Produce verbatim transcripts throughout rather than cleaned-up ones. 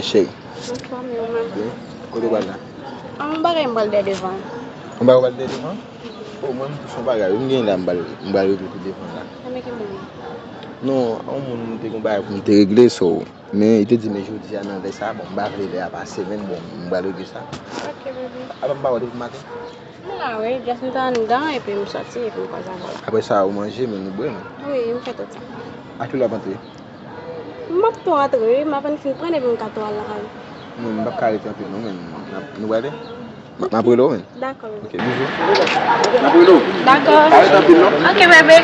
Cheri. Anfòm, yo menm. Byen. Kote w pral la? An, yon bagay m pral dèyè devan. Yon bagay w pral dèyè devan? O, mwen, m tou fè yon bagay. M gen la, m pral, m pral regle pi devan la. Nan men ki moun? Non, yon moun, m te gen yon bagay pou m te regle, so, men li te di, men jodi a nan lè sa, bon, m pa vle lè a pase, men bon, m pral regle sa. Ok, bebe. Apa m pa wè depi maten? M la, wi, just m te anndan, epi m sòti, epi m kwaze avè w. Apre sa, ou manje, men nou bwè, men. Wi, m fè tout sa. A kilè w ap antre? M ap tou antre, wi, m ap fin pran, epi m ka tou al lakay. Non, m p ap ka rete anpil, non, men. N ap, nou prale? M ap, m ap rele w, men. Dakò, bebe. Ok, bizou. M ap rele w. Dakò. Pa rete anpil, non. Ok, bebe.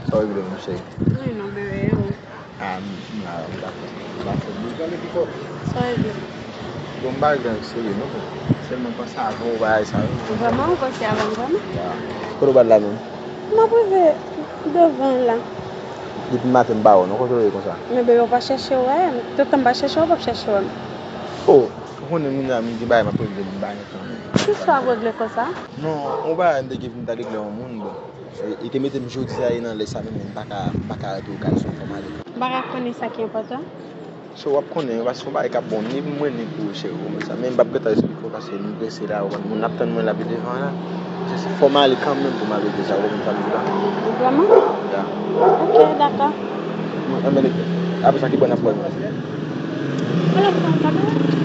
Sa w regle, monchè? Anyen non, bebe, e ou? A, m, m la, m la fè, m la fè. M gade pifò. Sa w regle? Bon, m pa regle anyen serye, non, men sèlman panse avè w, bagay sa yo. Vrèman, ou panse avè m vrèman? Ya. Kote w pral la menm? M ap rive devan la. Depi maten, m pa wè w, non, kote w ye konsa? Men bebe, ou pa chèche wè m. Toutan m pa chèche w, ou p ap chèche wè m. O, ou konnen, kounye a, m gen bagay m ap regle, m pa gen tan, non. Kisa w ap regle konsa? Non, yon bagay m te gen pou m t al regle yon moun, bon. E, e te mete m jodi a e nan lè sa menm, men m pa ka, m pa ka rete okazyon fò m ale. M pa ka konnen sa ki enpòtan. So, w ap konnen, paske yon bagay k ap bon, ni pou mwen, ni pou ou, cheri, w konprann sa. Men m p ap gentan esplike w, paske m prese la, w konprann, moun ap tann mwen la pi devan la. Se, se fò m ale kanmenm pou m al regle sa, w konprann sa m di la? Vrèman? Ya. Ok, dakò. Anben, apre sa, ki bò n ap wè nou? Alò, sa, sa, sa.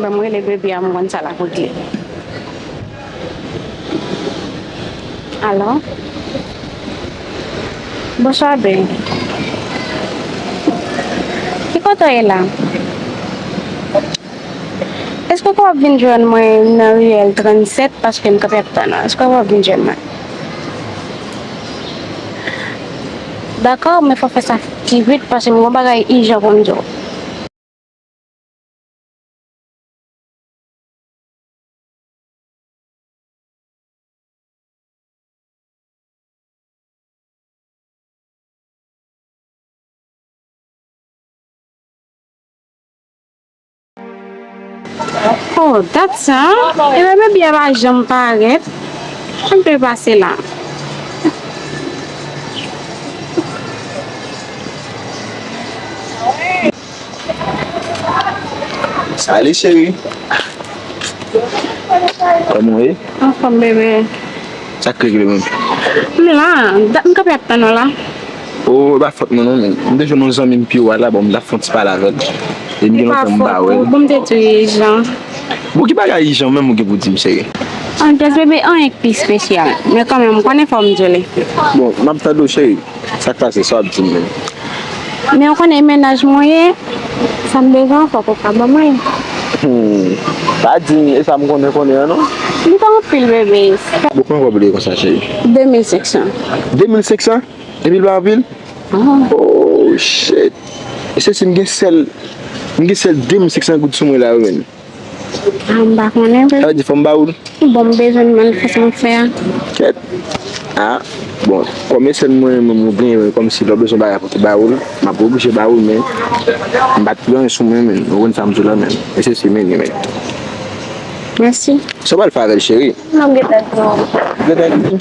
Ban m rele bebe a, m konn sa l ap regle. Alo? Bonswa, babe. Ki kote w ye la? Èske w kapab vin jwenn mwen nan riyèl trannsèt, paske m kanpe ap tann ou? Èske w kapab vin jwenn mwen? Dakò, men fò w fè sa pi vit, paske m gen yon bagay ijan pou m di w. Oh, dat sa? Ebyen, bebe a pa janm parèt. Sa k te pase la? Salut, chérie. Kòman w ye? Anfòm, bebe. Sa k regle menm? M la, dat m kanpe ap tann ou la. O, e pa fòt mwen non, men m te jwenn yon zanmi m pi wo a la, bon, m t ap fè yon ti pale avè l. E m gen lontan m pa wè l. Bon, m te tou ijan. Bon, ki bagay ijan menm ou gen pou di m, cheri? An, just bebe, anyen k pi espesyal. Men kanmenm, m konnen fò m di w li. Bon, m ap tande w, cheri. Sa k pase? Sa w ap di m menm? Men w konnen e mennaj mwen ye, sa m bezwen an fòk ou ka ban mwen. Hmm. Pa di m, e sa m konnen konnen an non. M pa anpil, bebe. Bon, konbyen kòb li ye konsa, cheri? De mil senk san. De mil senk san? De mil pa anpil? Ah. Oh, shit. Mesye, si m gen sèl, m gen sèl de mil senk san goud sou mwen la wi, menn. Ah, m pa konnen vre. Sa vle di fò m ba ou l? Bon, m bezwen l, men fòsman fè a. Kèt. Ah, bon, kòm e sèl mwen menm ou genyen, kòmsi lè w bezwen bagay pou te ba ou l, m ap oblije ba ou l, men m pa t gen anyen sou mwen, menn. Ou konn sa m di w la, menn. Mesye, se meni, menn. Mèsi. Sa w pral fè avè l, cheri? Non, m gentan di w. Gentan di?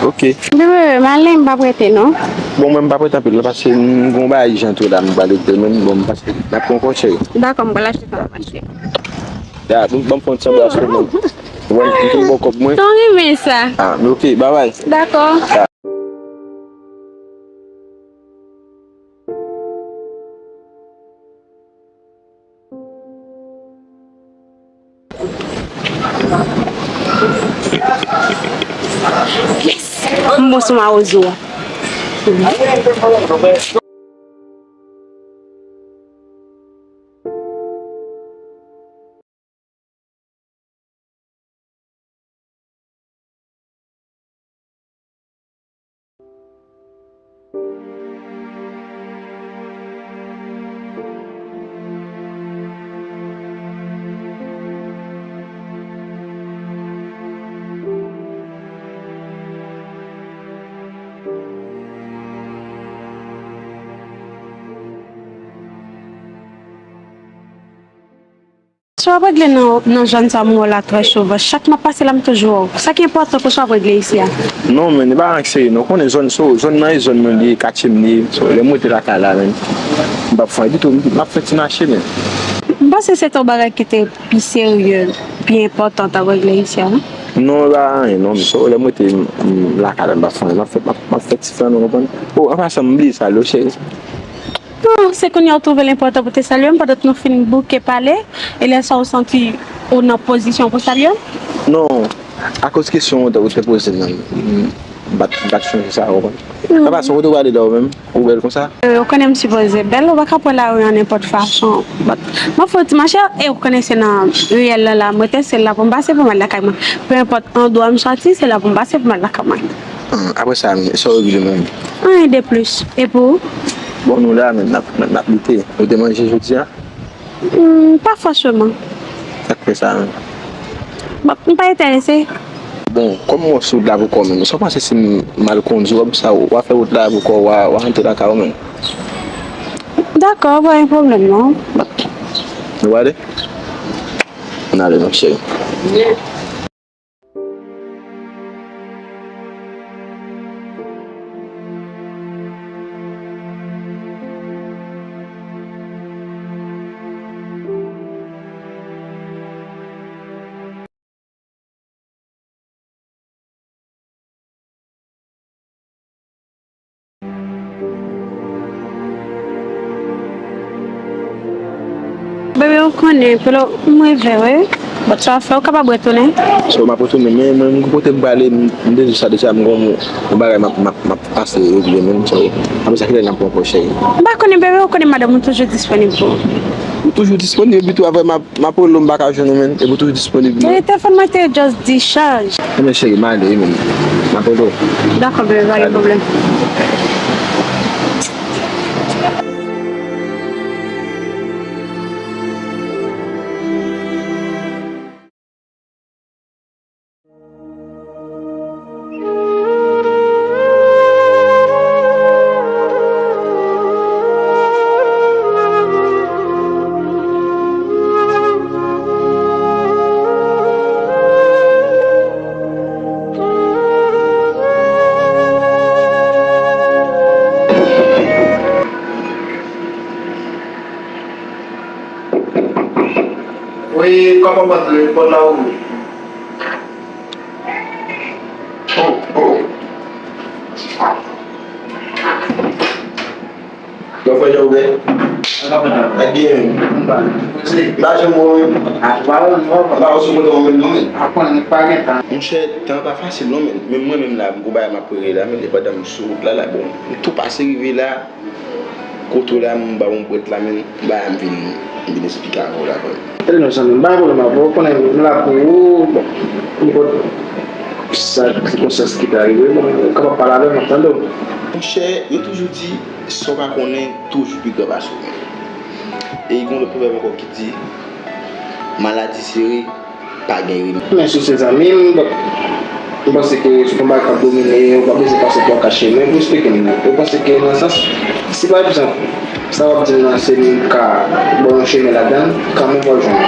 Ok. Bebe, m ale, m p ap rete non. Bon, mwen m p ap rete anpil non, paske m gen yon bagay ijan tou la, m pral regle l menm. Bon, m pase, n ap pran konsèy. Dakò, m pral achte sa m ap achte. Ya, bon, ban m fè yon ti anbrase mwen. Wè, m fin bò kòb mwen. Tan renmen sa. Ah, men ok, babay. Dakò. Ya. Yes! M bon sou mawozo a. Sa w ap regle nan, nan zòn sa m wè w la trè souvan. Chak m ap pase la, m toujou wè w. Sa ki enpòtan pou sa w ap regle isi a? Non, men, e pa anyen k serye, non. Ou konnen zòn, so, zòn nan e zòn mwen li ye, katye m li ye. So, lè m rete lakay la, men, m p ap fè anyen ditou, m ap fè ti mache, men. M panse se te yon bagay ki te pi serye, pi enpòtan t ap regle isi a, non? Non, e pa anyen, non, men, so, lè m rete, m, m lakay la, m p ap fè anyen, m ap fè, m ap, m ap fè ti fè, non, ou konprann? O, an pasan, m bliye salye w, cheri. Non, se kounye a w twouve l enpòtan pou te salye m pandan nou fin bouke pale, e lè sa w santi w nan pozisyon pou salye m? Non, akoz kesyon w te, w te poze m nan, m pa t, m pa t chonje sa, w konprann? Non. Apa, se kote w prale la w menm? Ou bèl konsa? E, ou konnen m sipoze bèl, ou pa ka pran lari an nenpòt fason. But, m ap fè w ti mache, e ou konnen se nan riyèl la la m rete, se la pou m pase pou m al lakay mwen. Pe enpòt andwa m sòti, se la pou m pase pou m al lakay mwen. Ah, apre sa, men, sa w regle menm? Anyen de plis. E pou ou? Bon, nou la, men, n ap, n ap, n ap lite. Ou te manje jodi a? Hmm, pa fòseman. Sa k fè sa, men? Bon, m pa enterese. Bon, kòm m wè w sou wout la pou kò w menm, sa w panse si m al kondui w, apre sa, w a fè wout la pou kò w, w a, w a rantre lakay ou menm? Dakò, pa gen pwoblèm, non. Nou prale? Ann ale, non, cheri. Bebe, ou konnen, plo, m rive, wi. But sa w ap fè, ou kapab retounen. So, m ap retounen, men mwen, m gen kote m prale, m, m te di w sa deja, m gen yon, yon bagay m ap, m ap, m ap pase regle menm, so, apre sa, kilè n ap pran kò, cheri? M pa konnen, bebe, ou konnen madanm ou toujou disponib pou ou. Ou toujou disponib, epi tou, apre, m ap M ap rele w, m pa ka jwenn ou, menn. Epi w toujou disponib, non? Tele-, telefòn mwen te just discharge. Ebyen, cheri, m ale wi, menn. M ap rele w. Dakò, bebe, pa gen pwoblèm. Wi, kòman w antre? Pòt la ouvri. Oh, oh. Bon, frè Jòbè. Ak byen. M pa janm wè w menm. M pa wè w sou moto w menm non, menn. Monchè, tan pa fasil non, menn. Menm mwen menm la, m gon bagay m ap regle la, menn, pandan m sou wout la, la, bon, m tou pase rive la. Kote w la, m ba w yon bwèt la, men bagay m vin, m vin esplike avè w la, frè m. Tande non, zanmi m, pa gen pwoblèm avè w, ou konnen m la pou ou, bon, m pot. Sa, sikonstans ki ta rive, bon, ou kapab pale avè m, m ap tande w. Monchè, yo toujou di, sa w pa konnen, toujou pi gran pase w menm. E gen yon lòt pwovèb ankò ki di, maladi sere, pa gen remèd. Men si w se zanmi m, m panse ke si w gon bagay k ap domine, ou pa bezwen pase twa kat chemen pou eksplike m li. Ou panse ke nan sans, si pa egzanp, sa w ap di m nan se li m ka ba w yon chemen ladan l, kanmenm w ap jwenn li.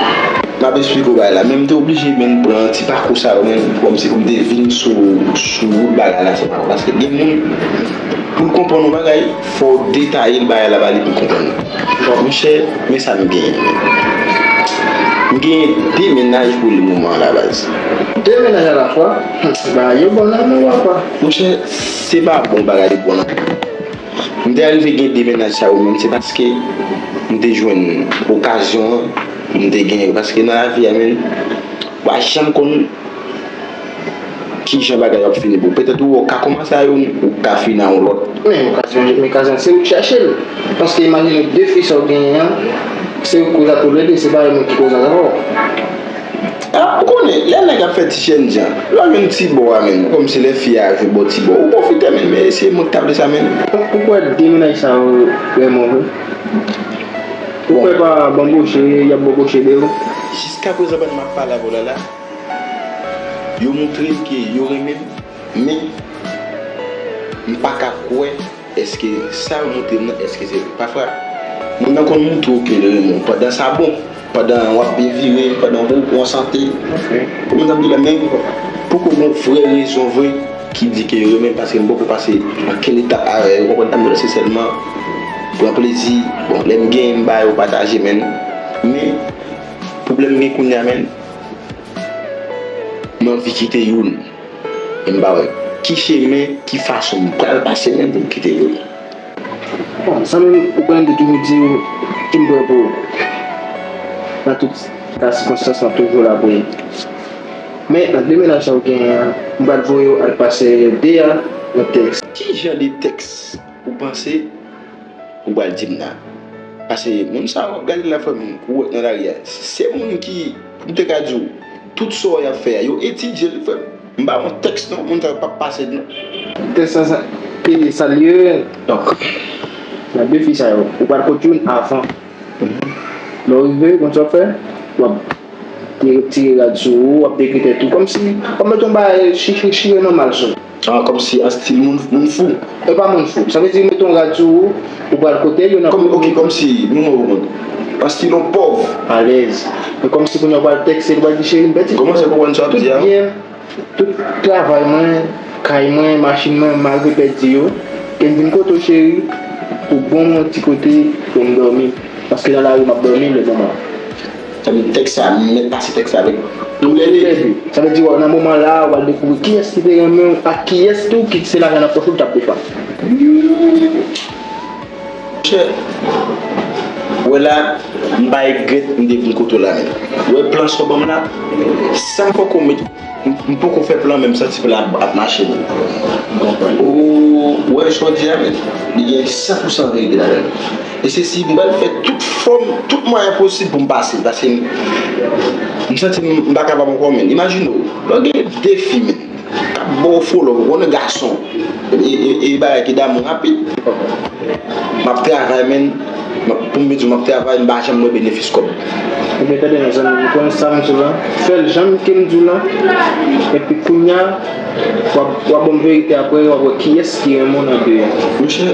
M ap eksplike w bagay la, men m te oblije menm pran ti pakou sa yo menm, kòmsi pou m te vin sou, sou wout bagay la, se pa, paske gen moun, pou l konprann yon bagay, fò w detaye l bagay la ba li pou l konprann li. Bon, monchè, men sa m genyen menm. M genyen de mennaj pou le moman an la baz. De mennaj alafwa? Bagay yo bon nan men w apa. Monchè, se pa bon bagay yo bon nan men m. M te arive gen de mennaj sa yo menm, se paske m te jwenn okazyon an, m te genyen. Paske nan lavi a menm, w pa janm konn kijan bagay yo ap fini pou ou. Petèt ou wè w ka kòmanse a youn, ou ka fini a yon lòt. Men okazyon, men okazyon se ou k chache l. Paske imajine w de fi sa w genyen an, se ou k koz a tou le de, se pa yon moun ki koz a avè w. Ah, ou konnen, lè nèg ap fè ti chènjan, lè w jwenn ti bò a menm, kòmsi lè fi a jwe bò ti bò, ou pwofite menm, men se mwen k ta vle sa menm. Ou kwè de mennaj sa yo renmen w vre? Ou kwè pa banboche y ap banboche de ou? Jiskaprezan pandan m ap pale avè w la la, yo montre m ke yo renmen m, men m pa ka kwè èske sa yo montre m nan, èske se vre. Pafwa, moun nan konn montre w ke l renmen w pandan sa bon, pandan w ap byen vire, pandan w an sante. Ou konprann sa m di w la, men poko gen yon vrè rezon vre ki di ke yo renmen m, paske m poko pase okenn etap avè yo, ou konprann sa m di w la, se sèlman pran plezi. Bon, lè m genyen, m ba yo, pataje, men, men pwoblèm m gen kounye a, men, m anvi kite youn. E m pa wè ki chemen, ki fason m pral pase menm pou m kite youn. Bon, zanmi m, ou konnen m te toujou di w ke m prè pou ou. Nan tout ka sikonstans, m ap toujou la pou ou. Men, nan de mennaj sa w genyen an, m pral voye w al pase de a yon tèks. Ki jan de tèks ou panse ou pral di m la? Paske moun sa yo w ap gade la, frè m, ou wè nan lari a, se moun ki, m te ka di w, tout sa y ap fè a, yo etidye l, frè m. M pa yon tèks non, moun sa yo p ap pase non. Tèks sa, sa, ki sa l ye? Donk, nan de fi sa yo, ou pral kot youn avan. Lè w rive, konn sa w ap fè? W ap de-, tire rad sou ou, w ap degre tèt ou, kòmsi w ap mete yon bagay chi-, chi-, chire nòmal sou ou. Ah, kòmsi an stil moun, moun fou. E pa moun fou. Sa vle di mete yon rad sou ou, ou pral kote yo nan. Kòm, ok, kòmsi, nou mwen konprann. An stil yon pòv. Alèz. Men kòmsi kounye a w pral tèkste l, w pral di cheri m pèdi. Kòmanse konprann sa w ap di a. Tout byen, tout travay mwen, kay mwen, machin mwen, m rive pèdi yo. E m vin kote w cheri, pou bon yon ti kote pou m dòmi. Paske nan lari m ap dòmi lè moman. Sa vle di tèks sa, m mèt pase tèks sa avèk yon lè leve. Sa vle di w nan moman la a, w al dekouvri kiyès ki te renmen w ak kiyès tou ki se lajan nan pòch ou l t ap defann. Monchè, wè la, m pa regrèt m te vin kote w la menm. Wè plan sa w ban m la, san m poko met, m, m poko fè plan, men m santi plan ap, ap mache menm. Ou wè sa w di a menm, li gen san pou san verite ladan l. E se si m pral fè tout fòm, tout mwayen posib pou m pase l, paske m, m santi m, m pa kapab ankò menm. Imajine w, lè w gen de fi menm, k ap ba w fo love, ou konnen gason, e, e, e bagay ki damou rapid. M ap travay, menn, m ap, pou m di w, m ap travay, m pa janm wè benefis kòb. Ebyen, tande non, zanmi m, ou konnen sa m di w lan, fè l jan ke m di w lan, epi kounye a, w ap, w ap ban m verite apre, w ap wè kiyès ki renmen w nan de yo. Monchè,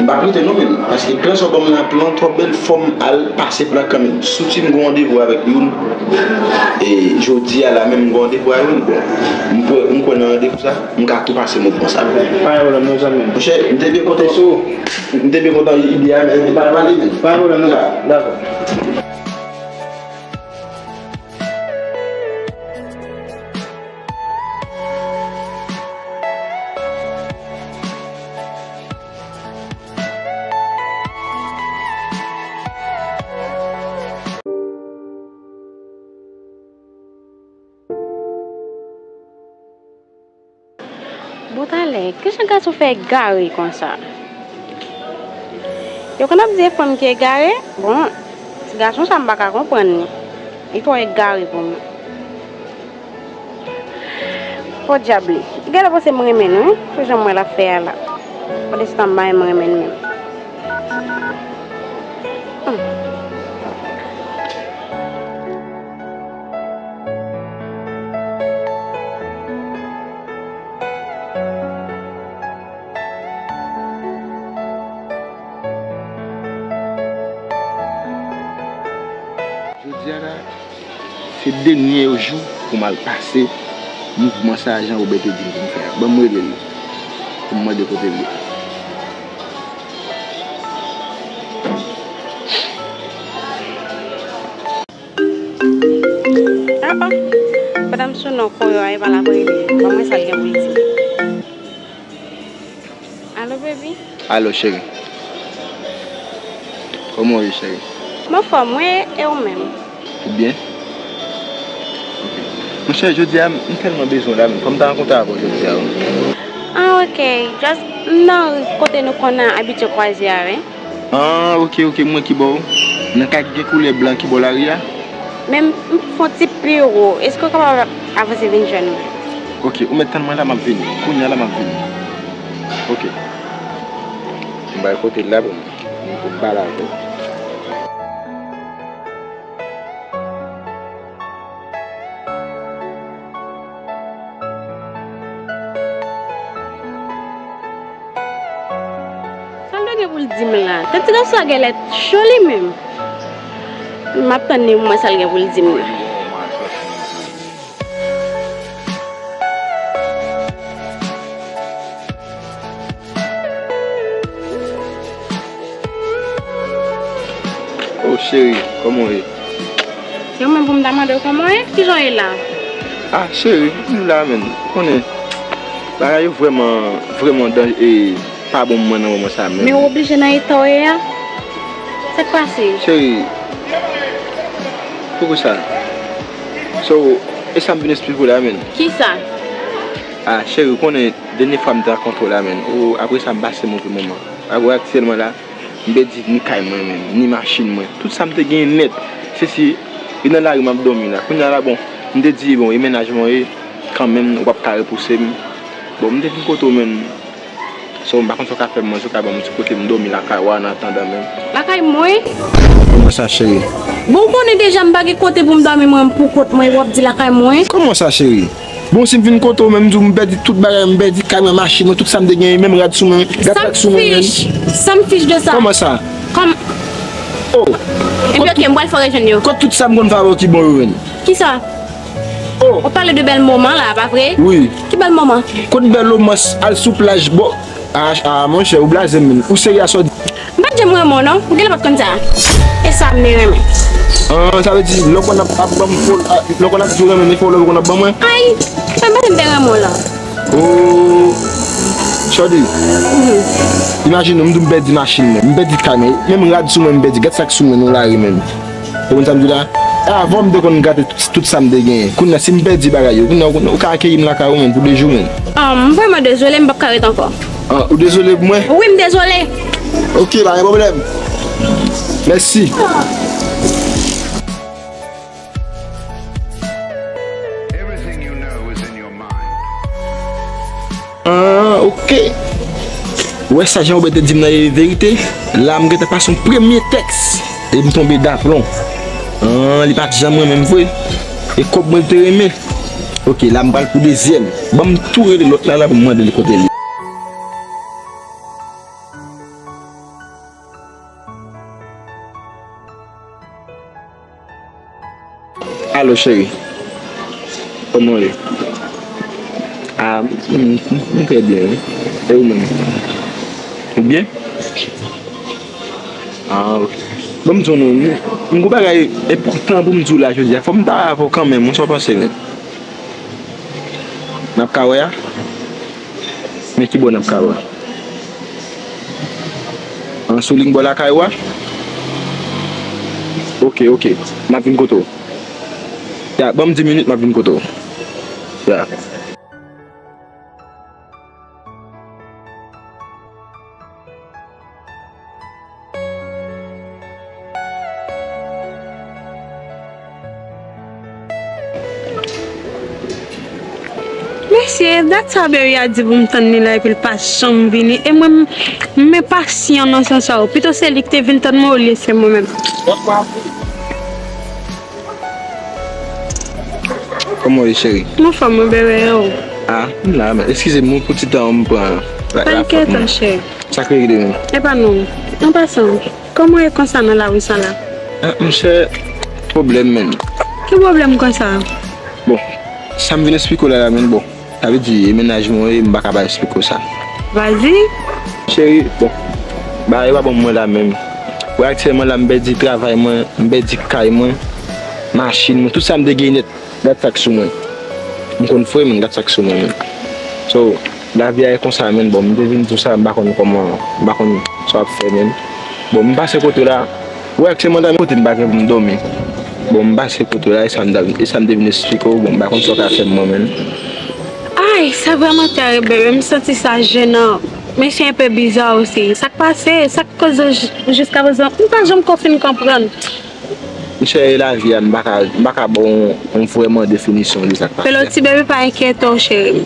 m p ap rete non, menn, paske plan sa w ban m lan, plan twò bèl, fò m al pase plan kanmenm. Soti m gen randevou avèk youn, e jodi a la menm m gen randevou a youn, bon, m kwè, m kwè nan randevou sa, m ka tou pase mwen pran sa. Pa gen pwoblèm non, zanmi m. Monchè, m te byen kontan. M te byen kontan ide a, men m pa pale menm. Pa gen pwoblèm non. Dakò. Bon talè, kijan gason fè egare konsa? Yo konn ap di e fanm ki egare? Bon, ti gason sa m pa ka konprann li. Li twò egare pou mwen. Podyab li. Li genlè panse m renmen l, wi. Pou jan m wè l ap fè a la. Pandan se tan m pa menm renmen l menm. Hmm. Jodi a la, se dènye jou pou m al pase mouvman sa Jean Robert te di m pou m fè a. Ban m rele l pou m mande kote l ye. Ah, ah. Pandan m sou non Koyo a, e pa l ap rele. Ban m wè sa l gen pou l di m. Alo, baby? Alo, cheri. Kòman w ye, cheri? M anfòm, wi, e ou menm? Ou byen? Ok. Monchè, jodi a, m tèlman bezwen w la, menm. Fò m ta rankontre avè w jodi a, wi. Ah, ok. Just, m nan kote nou konn abitye kwaze a, wi. Ah, ok, ok, m wè ki bò w. Nan kay ki gen koulè blan ki bò lari a? Men m, m fè yon ti pi wo. Èske w kapab avanse vin jwenn mwen? Ok, ou mèt tann mwen la, m ap vini. Kounye a la, m ap vini. Ok. M bay kote l la pou m, pou m pale avè l. Sa l te gen pou l di m la? Tèt ti gason sa genlè cho li menm. M ap tann li pou m wè sa l gen pou l di m la. Oh, cheri, kòman w ye? Se ou menm pou m ta mande w kòman w ye? Kijan w ye la? Ah, cheri, m la, menm. Ou konnen, bagay yo vrèman, vrèman danje, e pa bon pou mwen nan moman sa menm. Men w oblije nan eta w ye a? Sa k pase? Cheri, poukisa? So, e sa m vin esplike w la, menm. Kisa? Ah, cheri, ou konnen, dènye fwa m te rankontre w la, menm. Ou, apre sa, m pase move moman. Apre aktyèlman la, m pèdi ni kay mwen menm, ni machin mwen. Tout sa m te genyen nèt. Se si, e nan lari m ap dòmi la. Kounye a la, bon, m te di, bon, e mennaj mwen ye, kanmenm, ou p ap ka repouse m. Bon, m te vin kote w menm. So, m pa konn sa w ka fè m, mwen, si w ka ban m yon ti kote m dòmi lakay ou a, an atandan menm. Lakay mwen? Kòman sa, cheri? Bon, ou konnen deja m pa gen kote pou m dòmi mwen, m pou kont mwen, w ap di lakay mwen? Kòman sa, cheri? Bon, si m vin kote w menm, m di w m pèdi tout bagay, m pèdi kay mwen, machin mwen, tout sa m te genyen, menm rad sou mwen, gad rad sou mwen menm. Sa m fich? Sa m fich de sa? Kòman sa? Kòm... Oh! Epi, ok, m pral fè w rejwenn yo. Kot tout sa m konn fè avè w ki bon yo menm? Kisa? Oh! Ou pale de bèl moman la, pa vre? Wi. Ki bèl moman? Kot bèl moman al sou plaj, bò? Ah, ah, monchè, ou blaze m menm. Ou serye a sa w di? M pa t janm renmen w non, ou genlè pa t konn sa. E sa m te renmen. Ah, sa vle di, lè w konn ap, ap ban m fo, ah, lè w konn ap di w renmen m, e fo lè w konn ap ban mwen? Ay, sa m panse m te renmen w la. Oh, Shorty. Imajine w, m di w m pèdi machin mwen, m pèdi kay mwen, menm rad sou mwen m pèdi, gad sa k sou mwen nan lari menm. Ou konn sa m di w la? E avan w m te konn gate tout, tout sa m te genyen. Kounye a, si m pèdi bagay yo, kounye a, ou, ou ka akeyi m lakay ou menm pou de jou menm. Ah, m vrèman dezole, m p ap ka ret ankò. Ah, ou dezole pou mwen? Wi, m dezole. Ok, pa gen pwoblèm. Mèsi. Ah, ok. Ou wè sa Jean Robert te di m nan e verite? La, m gentan pase yon premye tèks e m tonbe daplon. Ah, li pa t janm renmen m vre. E kòb mwen l te renmen. Ok, la m pral pou dezyèm. Ban m tou rele lòt la, la pou m mande l kote l ye. Alo, cheri. Kòman w ye? Ah, m, m, m trè byen, wi. E ou menm? Ou byen? Ah, ok. Bon, m di w non, m, m gon bagay enpòtan pou m di w la jodi a. Fò m ta avè w kanmenm, wi, sa w panse menm? N ap ka wè a? Men ki bò n ap ka wè? An sou liy bò lakay ou a? Ok, ok. M ap vin kote w. Ya, ban m dis minit, m ap vin kote w. Ya. Mesye, dat sa Berry a di pou m tann li la epi l pa janm vini. E mwen, m, m enpasyan nan sans sa. Pito se li ki te vin tann mwen olye se mwen menm. Kòman w ye, cheri? M anfòm, wi, bebe, e ou? Ah, m la, men eskize m pou ti tan m pran. Pa enkyete w, cheri. Sa k regle menm? E pa nou. An pasan, kòman w ye konsa nan lari sa la? Ah, monchè, pwoblèm, menn. Ki pwoblèm konsa? Bon, sa m vin esplike w la, la, menn, bon. Sa vle di, e mennaj mwen ye, m pa ka pa esplike w sa. Vas-y. Cheri, bon, bagay yo pa bon mwen la menm. Wè aktyèlman la, m pèdi travay mwen, m pèdi kay mwen, machin mwen, tout sa m te gen nèt, gad sa k sou mwen. M konn fre, men gad sa k sou mwen, men. So, lavi a e konsa, men bon, m te vin di w sa, m pa konn kòman, m pa konn sa w ap fè, men. Bon, m pase kote w la, wè aktyèlman la, men kote m pa gen pou m dòmi. Bon, m pase kote w la, e sa m ta, e sa m te vin esplike w, bon, m pa konn sa w ka fè m mwen, men. Ay, sa vrèman tèrib, bebe. M santi sa jenan. Men se enpe biza osi. Sa k pase? Sa k koze w j-, jiskaprezan? M pa janm ko fin konprann. Monchè, e lavi a, m pa ka, m pa ka ba w yon, yon vrèman definisyon de sa k pase. Hello, ti bebe, pa enkyete w, cheri m.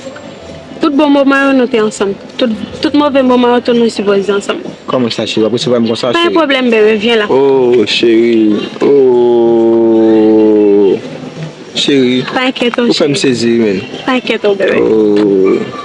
Tout bon moman yo, nou te ansanm. Tout, tout move moman yo tou, nou sipoze ansanm. Kòman sa, cheri? W ap resevwa m konsa, cheri? Pa gen pwoblèm, bebe, vyen la. Oh, cheri. Oh. Cheri. Pa enkyete w, cheri. Ou fè m sezi, men. Pa enkyete w, bebe. Oh.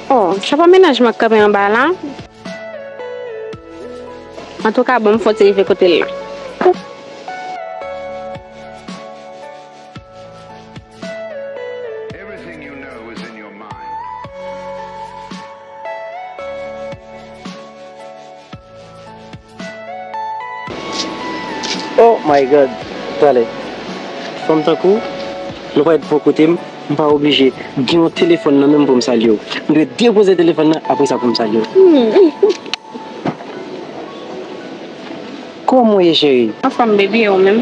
Oh, sa pa mennaj mwen k kanpe anba la? Antouka, bon, m fon ti rive kote l la. Everything you know is in your mind. Oh my God. Talè. Fanm tankou w, nou pa ret pou kote m, m pa oblije gen yon telefòn nan men m pou m salye w. M dwe depoze telefòn nan, apre sa pou m salye w. Hmm. Kòman w ye, cheri? Anfòm, baby, e ou menm?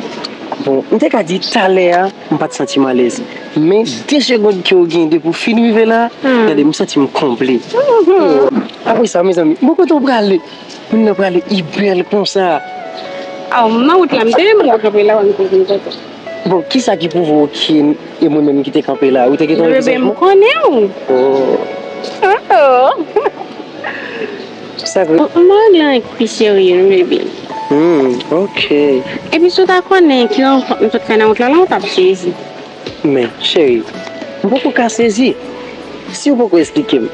Bon, m te ka di talè a, m pa t santi m alèz. Men de segonn ke w gen depi w fin rive la, hmm, gade, m santi m konple. Mhm. Apre sa, mezanmi, bon, kote w prale? Moun nan prale, li bèl konsa. Aw, m nan wout la, m te renmen w kanpe la, w ap koze m tonton. Bon, kisa ki pwouve w ke e mwen menm ki te kanpe la? Ou te gentan wè vizaj mwen? Bebe, m konnen w. Oh. Oh. Sa vre? M, m regle yon pi serye, wi, baby. Hmm, ok. Epi si w ta konnen ki rankont m sot fè nan wout la, la, w t ap sezi. Men, cheri, m poko ka sezi. Si w poko esplike m.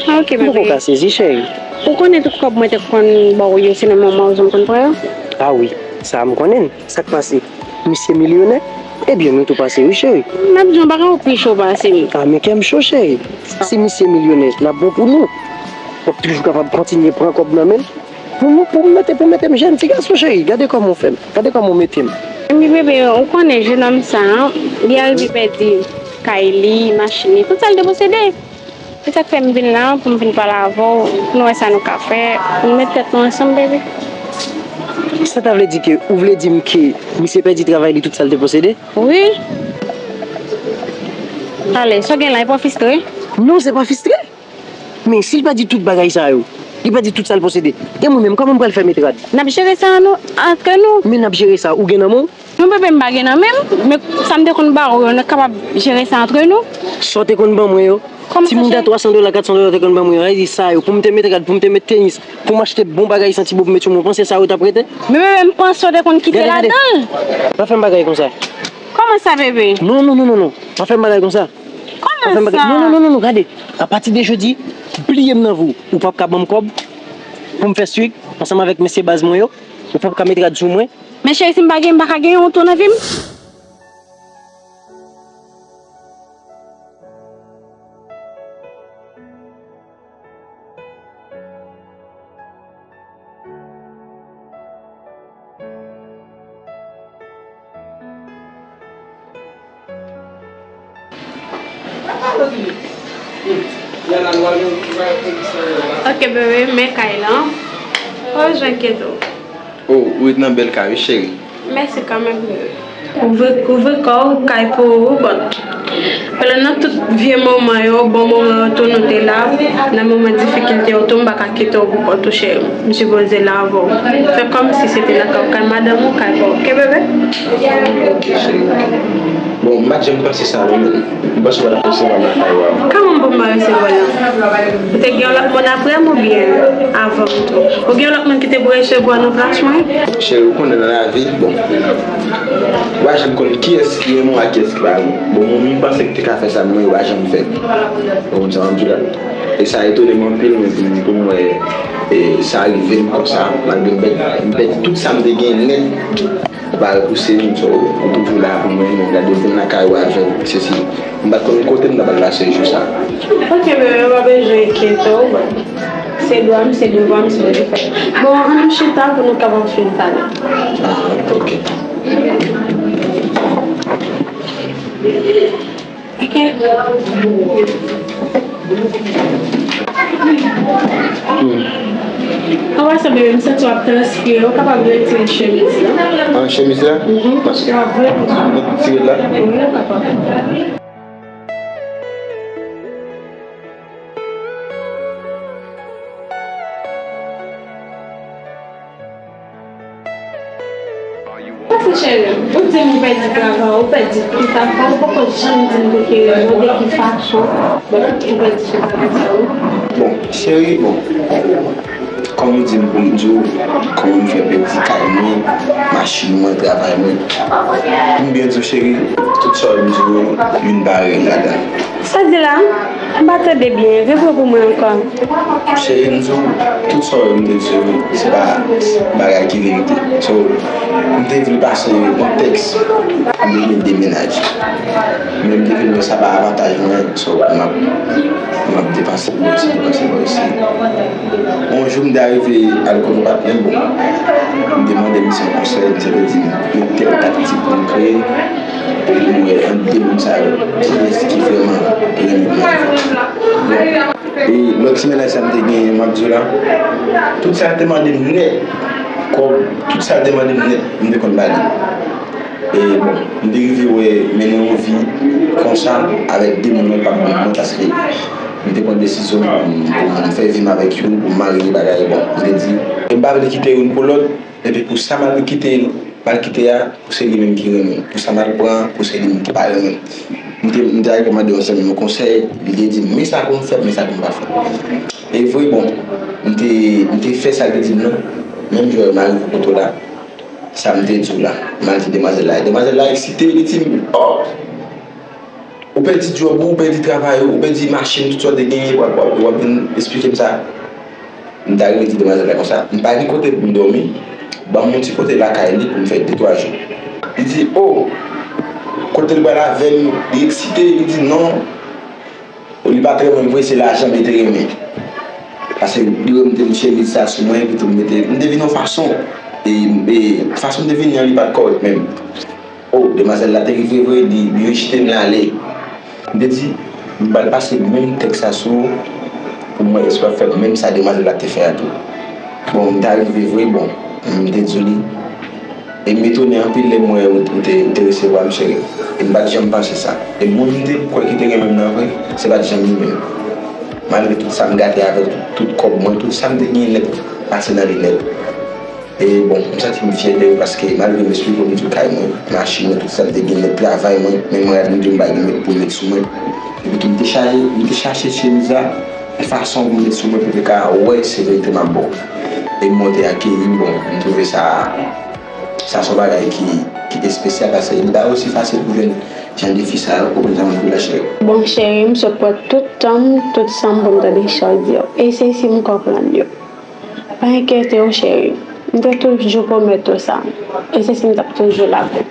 Ah, ok, bebe. M poko ka sezi, cheri. Ou konnen tout kòb mwen te konn ba w yo, se nan men w mwen konn pran yo? Ah wi, sa a m konnen l. Sa k pase? Misye milyonè? Ebyen, nou tou pase wi, cheri. M ap di w yon bagay, ou pi cho pase m. Ah, men kè m cho, cheri. Si misye milyonè, l ap bon pou nou. W ap toujou kapab kontinye pran kòb nan men l. Pou m, pou m mete, pou mete m jèn ti gason, cheri. Gade kòman w fè m. Gade kòman w mete m. Ebyen, bebe, ou konnen jenòm sa a, li arive pèdi kay li, machin li, tout sa l te posede. Se sa k fè m vin la, pou m vin pale avè w, pou nou wè sa nou ka fè, pou nou met tèt nou ansanm, bebe. Sa ta vle di ke ou vle di m ke misye pèdi travay li, tout sa l te posede? Wi. Ale, sa w gen la, e pa w fistre? Non, se pa fistre. Men si l pèdi tout bagay sa yo, li pèdi tout sa l posede, e mwen menm, kòman m pral fè met rad? N ap jere sa an nou, antre nou. Men n ap jere sa, ou gen nan men w? Non, bebe, m pa gen nan men m, men sa m te konn ba w yo, nou kapab jere sa antre nou. Sa w te konn ban mwen yo? Kòman sa, cheri? Timoun ta twa san dola, kat san dola w te konn ban mwen yo, sa vle di sa yo, pou m te met rad, pou m te met tenis, pou m achte bon bagay santi bon pou m met sou mwen, w panse sa yo t ap rete? Men, bebe, m panse w te konn kite ladan l. Gade, gade. Pa fè m bagay konsa. Kòman sa, bebe? Non, non, non, non, non. Pa fè m bagay konsa. Kòman sa? Non, non, non, non, non, gade. Apati de jodi, bliye m nan vi w. Ou p ap ka ban m kòb pou m fè swik ansanm avèk mesye baz mwen yo. Ou p ap ka met rad sou mwen. Men cheri, si m pa gen, m pa ka gen yon tou nan vi m. Ok, bebe, men kay la. Oh, jan kyeto. Oh, ou ret nan bèl kay wi, cheri. Mèsi kanmenm, bebe. Ouvri, ouvri kò w, kay pou ou, bon. Pandan nan tout vye moman yo, bon moman yo tou, nou te la. Nan moman difikilte yo tou, m pa ka kite w pou kont ou, cheri. M sipoze la avè w. Fè kòmsi se te nan kay w, kay madanm ou, kay pa w. Ok, bebe? Ok, cheri, ok. Bon, m pa t janm panse sa, non, men m panse w pa t ap resevwa m lakay ou a. Kòman pou m pa resevwa l? Ou te gen yon lòt moun apre m oubyen avan m tou? Ou gen yon lòt moun ki te pou resevwa nan plas mwen? Cheri, ou konnen nan lavi, bon, ou pa janm konn kiyès ki renmen w ak kiyès ki pa renmen w. Bon, mwen menm panse ki te ka fè sa, men mwen, yo pa janm fè. Ou konprann sa m ap di w la? E sa etone m anpil, men pou, pou m wè, e, sa rive m konsa, malgre m pèd, m pèdi tout sa m te gen nèt. Ou pa repouse m, so, ou toujou la pou mwen, men gade, vin lakay ou avè m, sesi. M pa t konn kote m ta pral pase jou sa. Ok, bebe, pa bezwen enkyete w, bon. Se dwa m, se devwa m, se mwen ki fè. Bon, ann nou chita pou nou kapab fin pale. Ah, ok. Ok. Hmm. Anvan sa, bebe, m santi w ap transpire. Ou kapab retire chemiz la? Ah, chemiz la? Mhm. Paske w ap vrèman. Mwen retire l la? Wi, ou kapab. Paske cheri, ou di m ou pèdi travay, ou pèdi tout afè, ou poko janm di m kote yo, de ki fason, bon, ou pèdi tout afè sa yo. Bon, cheri, bon. Kòm ou di m pou m di w, kòman m fè pèdi kay mwen, machin mwen, travay mwen. Pou m byen di w, cheri, tout sa w di yo, youn parèy ladan. Sa w di la? M pa tande byen. Repran pou mwen ankò. Cheri, m di w, tout sa w wè m te di w, se pa bagay ki verite. So, m te vle pase yon tèks, m te vle demenaje. Men m te vin wè sa pa avantaj mwen, so, m ap, m ap depanse pou isi, depanse pou isi. Yon jou, m te arive al kote patnè m, bon, m te mande misye yon konsèy, misye te di m yon tèl taktik pou m kreye, pou m wè ant de moun sa yo, kiyès ki vrèman renmen moun nan. Bon, e lòt ti mennaj sa m te genyen, m ap di w la, tout sa l te mande m nèt, kòb, tout sa l te mande m nèt, m te konn ba li. E bon, m te rive wè mennen yon vi konsa avèk de moun mwen pa t konn mwen, paske m te pran desizyon pou m, pou m fè vi m avèk youn, pou m marye, bagay, bon, m te di, e m pa vle kite youn pou lòt, epi pou sa m al kite, m al kite a, pou se li menm ki renmen m, pou sa m al pran, pou se li menm ki pa renmen m. M te, m te al mande yon zanmi m yon konsèy, li te di m, men sa pou m fè, men sa pou m pa fè. E vre, bon, m te, m te fè sa l te di m nan, menm jan m arive kote w la, sa m te di w la, m al di demwazèl la. Demwazèl la eksite, li di m, oh! Ou pèdi djòb ou, ou pèdi travay ou, ou pèdi machin, tout sa w te genyen, w ap, w ap, w ap vin esplike m sa. M ta rive di demwazèl la konsa, m pa gen kote pou m dòmi, ban m yon ti kote lakay li pou m fè de twa jou. Li di, oh, kote l pral avè m, li eksite, li di non. Li pa t renmen m vre, se lajan m te renmen. Paske li wè m te met chemiz sa sou mwen, epi tou m mete, m te vin yon fason, e, e fason m te vini an, li pa t kòrèk menm. Oh, demwazèl la te rive vre, li, li rejte m, l ale. M te di, m pral pase menm tèks sa sou ou, pou m wè èske w ap fè menm sa demwazèl la te fè a tou. Bon, m te arive vre, bon, m te di li, e m etone anpil lè m wè ou, ou te, ou te resevwa m, cheri. E m pa t janm panse sa. E moun m te kwè ki te renmen m nan vre, se pa t janm li menm. Malgre tout sa m gate avè l, tout, tout kòb mwen, tout sa m te genyen nèt, pase nan li nèt. E bon, m santi m fyè de yo paske malgre m esplike w m di w kay mwen, machin mwen, tout sa m te gen nèt, travay mwen, men mwen rale m di w m pa gen nèt pou m met sou mwen. Epi tou m te chache, m te chache chemiz la, yon fason pou m met sou mwen pou m te ka wè se verite m ap ba w. E m wè w te akeyi m, bon, m twouve sa, sa se yon bagay ki, ki espesyal paske li pa osi fasil pou jwenn jan de fi sa yo, ou konprann sa m ap di w la, cheri. Bon, cheri, m sot pran tout tan m, tout san m pou m tande sa w di yo. E se si m konprann yo. Pa enkyete w, cheri. M te toujou pwomèt ou sa. E se si m t ap toujou la pou.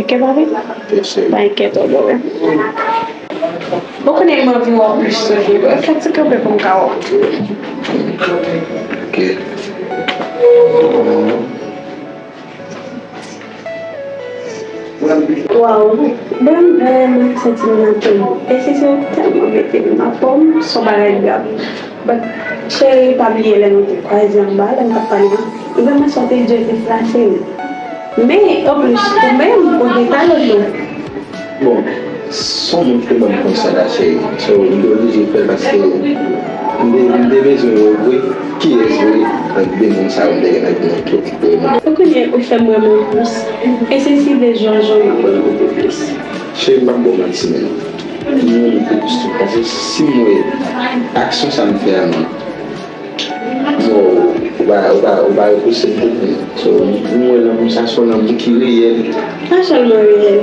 Ok, papi? Yes, cheri. Pa enkyete w, bebe. Ou konnen m anvi wè w plis toujou. Fè ti kanpe pou m ka wè w. Ok. Waw, bèl, bèl, mwen santi m nan pòm. E si se ou tèlman mete m nan pòm, se yon bagay grav. But, cheri, pa bliye lè nou te kwaze anba, lè m t ap pale an, m vrèman santi Joseph la, cheri. Men, anplis, ou menm, ou gen talon tou. Bon, se yon moun ki te ban m konsèy la, cheri. So, m te oblije fè l paske m te, m te bezwen wè vre kiyès vre nan de moun sa yo m te gen nan vi m yo ki te renmen. Ou konnen ou fè m renmen w plis. E se si de Jojo m ap renmen w plis. Cheri, m p ap ba w manti, men m renmen w plis tou. Paske si m wè aksyon sa m fè a, non. Bon, ou pa, ou pa, ou pa repouse m tou, men. So, m wè lanmou sa se yon lanmou ki reyèl. Pa sèlman reyèl,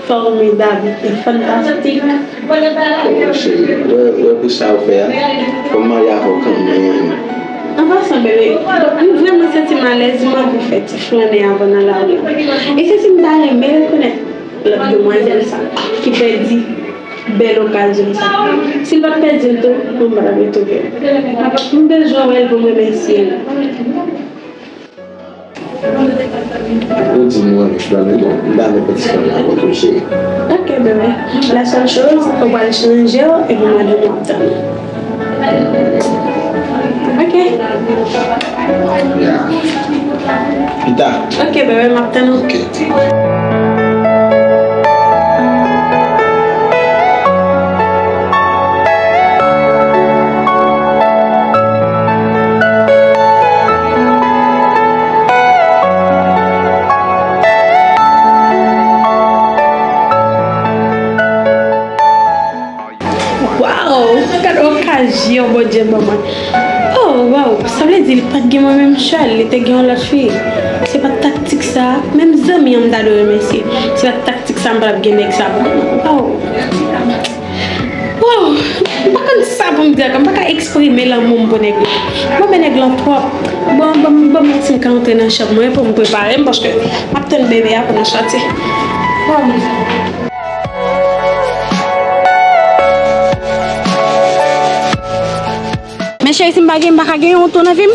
fòmidab e fantastik. Oh, cheri, wè, wè pou sa ou fè a, fò m marye avè w kanmenm. An pasan, bebe, m vrèman santi m alèz, m anvi fè ti flannen avè w nan lari a. E se si m ta renmen rekonèt lòt demwazèl sa, ki pèdi bèl okazyon sa. Si l pa t pèdi l tou, mwen pa t ap retounen l. M bezwen wè l pou m remèsye l. Ou di m ou renmen flannen, bon, m ta renmen pran ti flannen avè w tou, cheri. Ok, bebe. La sèl choz, ou pral chanje w epi madanm ou ap tann ou. Ok. Yeah. Pita. Ok, bebe, m ap tann ou. Ok. Waw! Gad okazyon Bondye ban mwen. Oh, waw! Sa vle di li pa t gen mwen menm sèl, li te gen yon lòt fi. Se pa t taktik sa, menm zanmi an m ta dwe remèsye. Se pa t taktik sa, m pa t ap gen nèg sa pou mwen. Waw! Waw! M pa konn sa pou m di ankò, m pa ka eksprime lanmou m pou nèg la. Mwen renmen nèg lan twòp. Bon, ban m, ban m wè si m ka antre nan chanm mwen pou m prepare m, paske m ap tann bebe a pou nou soti. Waw! Men cheri, si m pa gen, m pa ka genyen w tou nan vi m.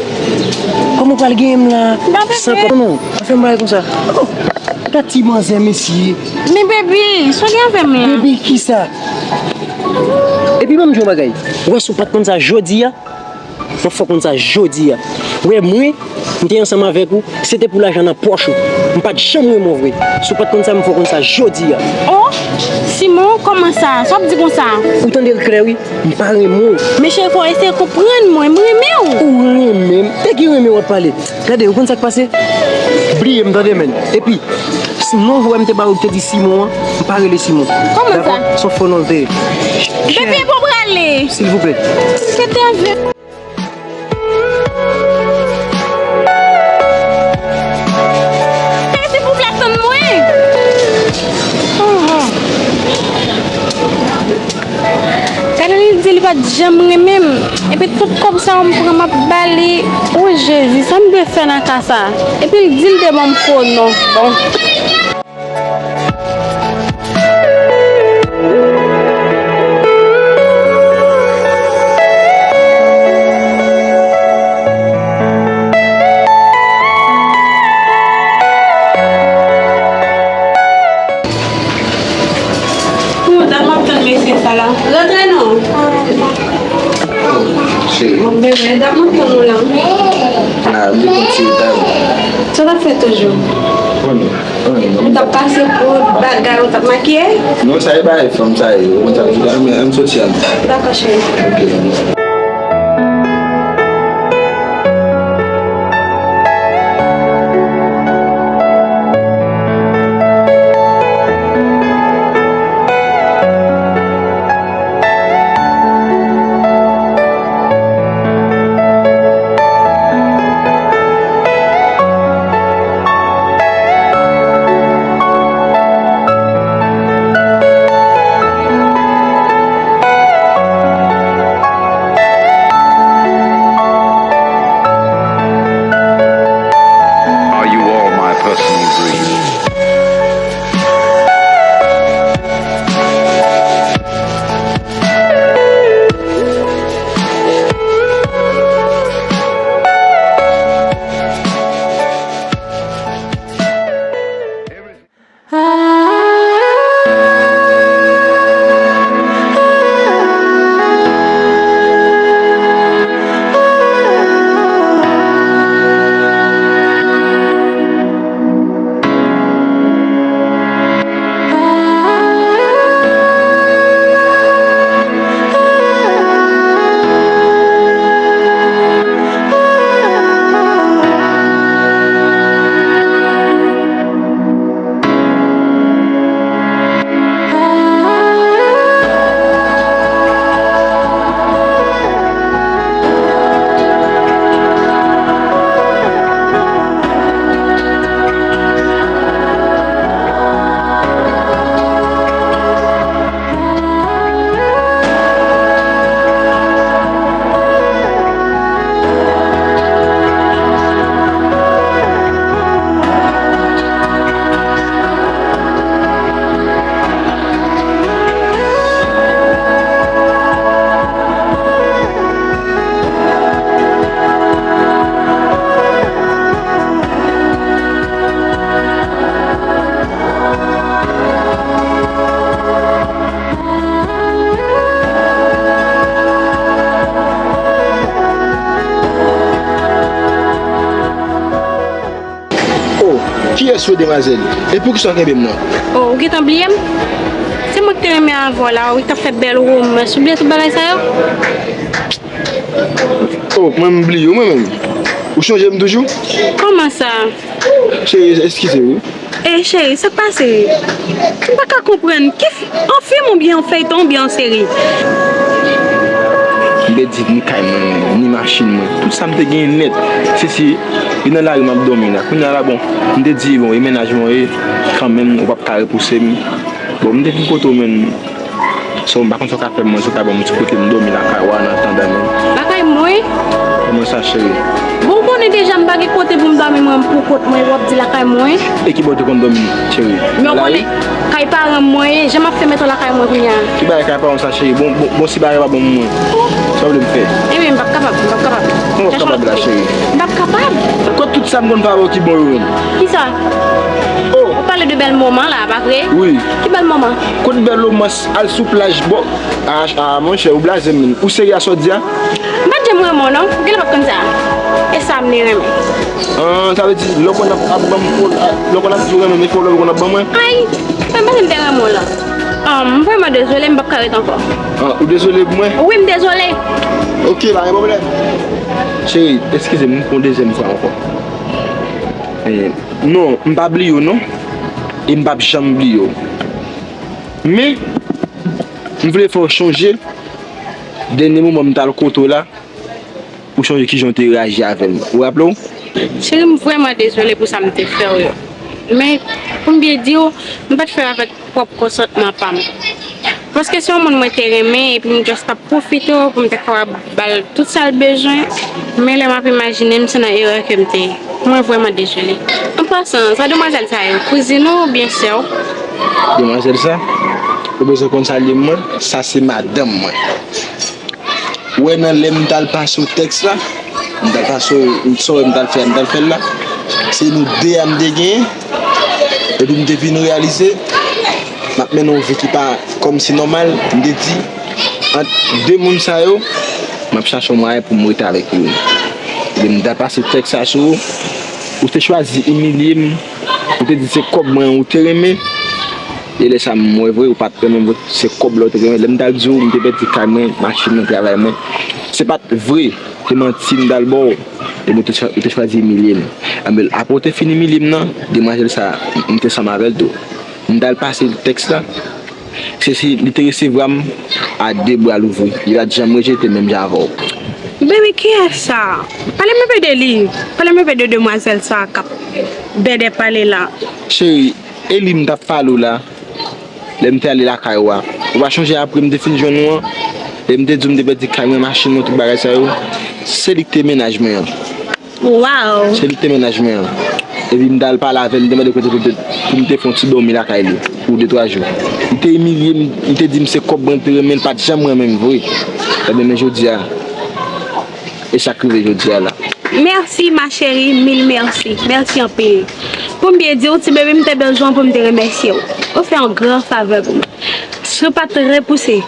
Kòman w pral genyen m la? M pa bezwen. San kòb, non, non. Pa fè m bagay konsa. Oh, gad ti manzè, mesye. Men baby, sa w gen avè m la? Baby, kisa? Epi ban m di w yon bagay. Ou wè, si w pa t konn sa jodi a, mwen fè w konn sa jodi a. Ou wè, mwen, m te ansanm avèk ou, se te pou lajan nan pòch ou. M pa t janm renmen w vre. Si w pa t konn sa, m fè w konn sa jodi a. Oh, Simon, kòman sa? Sa w ap di konsa? Ou tande l klè, wi. M pa renmen w. Men cheri, fò w eseye konprann mwen. M renmen w. Ou renmen m? De ki renmen w ap pale? Gade, ou konn sa k pase? Bliye m, tande, menn. Epi, si non, vwè m te ba ou, te di Simon an, m pa rele Simon. Kòman sa? Dakò? Se yon fo non l te ye. Bebe, bon, prale. Silvouplè. Kete avè. Silvouplè, tann mwen. Gade, li di li pa t janm renmen m. Epi tout kòb sa yo m pran, m ap ba li. O Jezi, sa m dwe fè nan ka sa? Epi l di l te ban m fo non. Bon. Pou dat m ap tann mesye sa la. Rantre non. Cheri. Bon, bebe, dat m ap tann ou la. Ah, m te konn ti reta wi. Sa w t ap fè toujou? Anyen, anyen, non. M t ap pase pou bagay, ou t ap makiye? Non, sa e bagay fanm, sa e, ou konn sa, ann, ann soti, ann. Dakò, cheri. Ok, ann. Kiyès ou, demwazèl? E poukisa w kenbe m nan? Oh, ou gentan bliye m? Se mwen ki te renmen avè w la, ou t ap fè bèl womans. Ou bliye tout bagay sa yo? Oh, mwen m bliye w, mwen menm? Ou chonje m toujou? Kòman sa? Cheri, eskize wi. E cheri, sa k pase? M pa ka konprann. Ki f-, an fim oubyen an feyton oubyen an seri? M te di ni kay mwen, ni machin mwen, tout sa m te genyen nèt. Se si li nan lari m ap dòmi la. Kounye a la, bon, m te di, bon, e mennaj mwen ye, kanmenm, ou p ap ka repouse m. Bon, m te vin kote w, menm. So, m pa konn sa w ka fè m, mwen, si w ka ban m yon ti kote m dòmi lakay ou a, an atandan, menm. Lakay mwen? Kòman sa, cheri? Bon, ou konnen deja m pa gen kote pou m dòmi, mwen, m pou kont mwen, w ap di lakay mwen. E ki bò w te konn dòmi, cheri? Men w konnen, kay paran m mwen ye, jan m ap fè mete w lakay mwen kounye a? Ki bagay kay paran w sa, cheri? Bon, bon, bon, si bagay pa bon pou mwen, sa w vle m fè? Ebyen, m p ap kapab, m p ap kapab. Kòman w p ap kapab la, cheri? M p ap kapab. Kot tout sa m konn fè avè w ki bon yo menm? Kisa? Oh! Ou pale de bèl moman la, pa vre? Wi. Ki bèl moman? Kot bèl moman? Al sou plaj, bò. Ah, ah, monchè, ou blaze m, menm. Ou serye a sa w di a? M pa t janm renmen w, non. Ou genlè pa t konn sa. E sa m te renmen. Ah, sa vle di, lè w konn ap, ap ban m, lè w konn ap di w renmen m, e fò w lè w konn ap ban mwen? Ay, mwen panse m te renmen w la. Ah, m vrèman dezole, m p ap ka ret ankò. Ah, ou dezole pou mwen? Wi, m dezole. Ok, pa gen pwoblèm. Cheri, eskize m pou yon dezyèm fwa ankò. Eh, non, m pa bliye w, non. E m p ap janm bliye w. Men, m vle fè w chonje dènye moman m t al kote w la, ou chonje kijan w te reyaji avè m. Ou raple w? Cheri, m vrèman dezole pou sa m te fè w yo. Men, pou m byen di w, m pa t fè l avèk pwòp konsantman pa m. Paske se yon moun mwen te renmen, epi m just t ap pwofite w pou m te kapab ba l tout sa l bezwen. Men lè m ap imajine m, se nan erè ke m te ye. Mwen vrèman dezole. An pasan, sa demwazèl sa yo, kouzin ou oubyen sè w? Demwazèl sa? Ou bezwen konn sa l ye mwen? Sa se madanm mwen. Ou wè nan lè m t al pase w tèks la, m t al pase w, sa w wè m t al fè a, m t al fè l la. Se nou de a m te genyen. Epi m te vin reyalize, m ap mennen yon vi ki pa kòmsi nòmal. M te di, ant de moun sa yo, m ap chache yon mwayen pou m rete avèk yo. Epi m t al pase tèks sa sou ou, ou te chwazi imilye m, ou te di se kòb mwen ou te renmen. E lè sa a, m wè vre, ou pa t renmen m vre, se kòb la ou te renmen. Lè m t al di w, m te pèdi kay mwen, machin mwen, travay mwen. Se pa t vre, se manti m t al ba w. Epi ou te chwa-, ou te chwazi imilye m. Anben, apre ou te fin imilye m nan, demwazèl sa a, m, m te ansanm avè l tou. M t al pase l tèks la. Se si li te resevwa m a de bra louvri. Li pa t janm rejete m menm jan avè w. Baby, kiyès sa? Pale m enpe de li. Pale m enpe de demwazèl sa k ap bèdè pale la. Cheri, e li m t ap pale w la. Lè m te ale lakay ou a. Ou pa chonje apre m te fin jwenn ou an? Lè m te di w m te pèdi kay mwen, machin mwen, tout bagay sa yo. Se li k te mennaj mwen an. Wow! Se li k te mennaj mwen an. Epi m t al pale avè l, m te mande kote pou m te, pou m te fè yon ti dòmi lakay li pou de twa jou. Li te imilye m, li te di m se kòb mwen li te renmen, li pa t janm renmen m vre. Ebyen, men jodi a, e sa k rive jodi a la. Mèsi, ma chérie, mil mèsi. Mèsi anpil. Pou m byen di w, ti bebe, m te bezwen w pou m te remèsye w. Ou fè yon gran favè pou mwen. Si w pa t repouse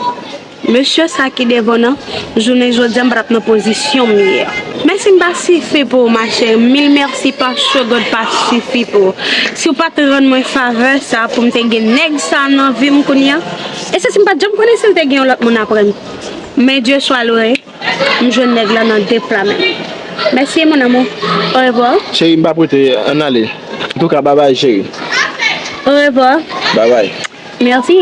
mesye sa ki devan w nan, jounen jodi a, m pa t ap nan pozisyon m ye a. Mèsi m pa sifi pou ou, ma chérie. Mil mèsi paske God pa sifi pou ou. Si w pa t rann mwen favè sa pou m te gen nèg sa nan vi m kounye a, e se si m pa t janm konnen si l te gen yon lòt moun apre m. Men Dye swa lwe, m jwenn nèg la nan de pla menm. Mèsi, mon amour. Orevwa. Cheri, m p ap rete, ann ale. Antouka, babay, cheri. Orevwa. Babay. Mèsi.